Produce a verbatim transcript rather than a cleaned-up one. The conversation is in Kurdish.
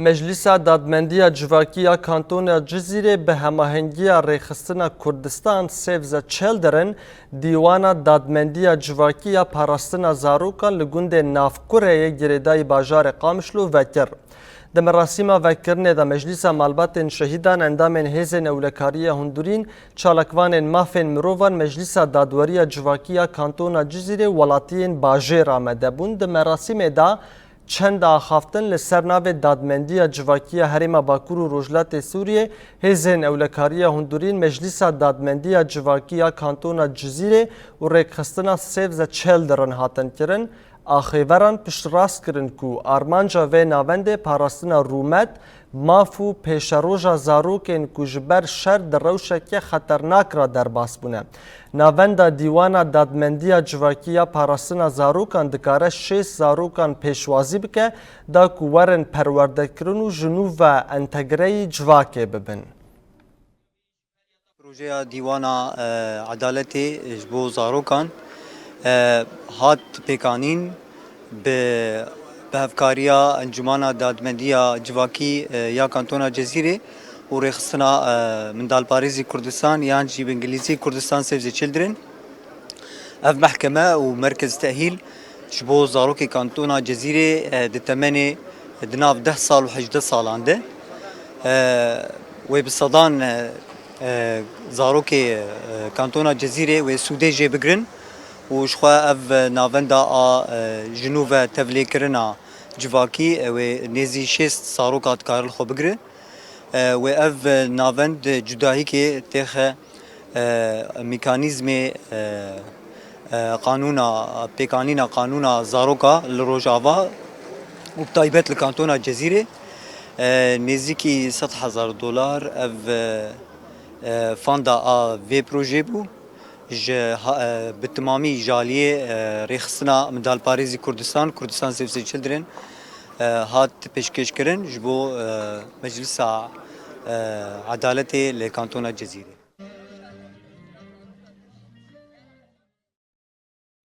Meclîsa Dadmendiya Civakî ya Kantona Cizîrê bi hemahengiya Rêxistina Kurdistan Save the Children, Dîwana Dadmendiya Civakî ya Parastina Zarokan li gundê Navkureyê girêdayî bajarê Qamişlo vekir. Di merasîma vekirinê de Meclîsa Malbatên Şehîdan, endamên Hêzên Ewlekariya Hundurîn, çalakvanên mafên mirovan, Meclîsa Dadweriya Civakî ya Kantona Cizîrê, welatiyên bajêr amade bûn. Di merasîmê de çend axaftin li ser navê Dadmendiya Civakî ya Herêma Bakur û Rojhilatê Sûriyê, Hêzên Ewlekariya Hundurîn, Meclîsa Dadmendiya Civakî ya Kantona Cizîrê û rêkxistina Save the Children hatin kirin. Axêveran piştrast kirin ku armanca vê navendê parastina rûmet, maf û pêşeroja zarokên ku ji ber şer di rewşeke xeternak re derbas bûne. Navenda Dîwana Dadmendiya Civakî ya Parastina Zarokan dikare şêst zarokan pêşwazî bike, da ku werin perwerdekirin û ji nû ve entegreyî civakê bibin. Projeya Dîwana, e, Edaletê ji bo zarokan, e, hat pêkanîn bi, bi hevkariya Encûmana Dadmendiya Civakî, e, ya Kantona Cezîrê û Rêxistina, e, Mindalparêzî Kurdistan, yan jî bi îngilîzî Kurdistan Save the Children. Ev mehkeme û merkez tehîl ji bo zarokê Kantona Cezîrê, e, di temenê di nav deh sal û hejdeh salan de, e, wê bi sedan, e, e, zarokê, e, Kantona Cezîrê wê sûdê jê bigrin û jixwe ev navenda a, e, ji nû ve tevlêkirina civakî, e, wê nêzî şêst zaroka dikare li xwe bigire. E, wê ev navend cudahîkê têxe e, mekanîzmê, e, e, qanûna, pêkanîna qanûna zaroka li Rojava û bi taybet li Kantona Cezîrê, e, nêzîkî sed hezar dolar ev, e, e, fanda a vê projê bû. Ji ha-, e, bi timamî ji aliyê, e, Rêxistina Mindalparêzî Kurdistan, Kurdistan Save the Children, e, hat pêşkêşkirin ji bo, e, Meclisa, e, Edaletê li Kantona Cezîrê.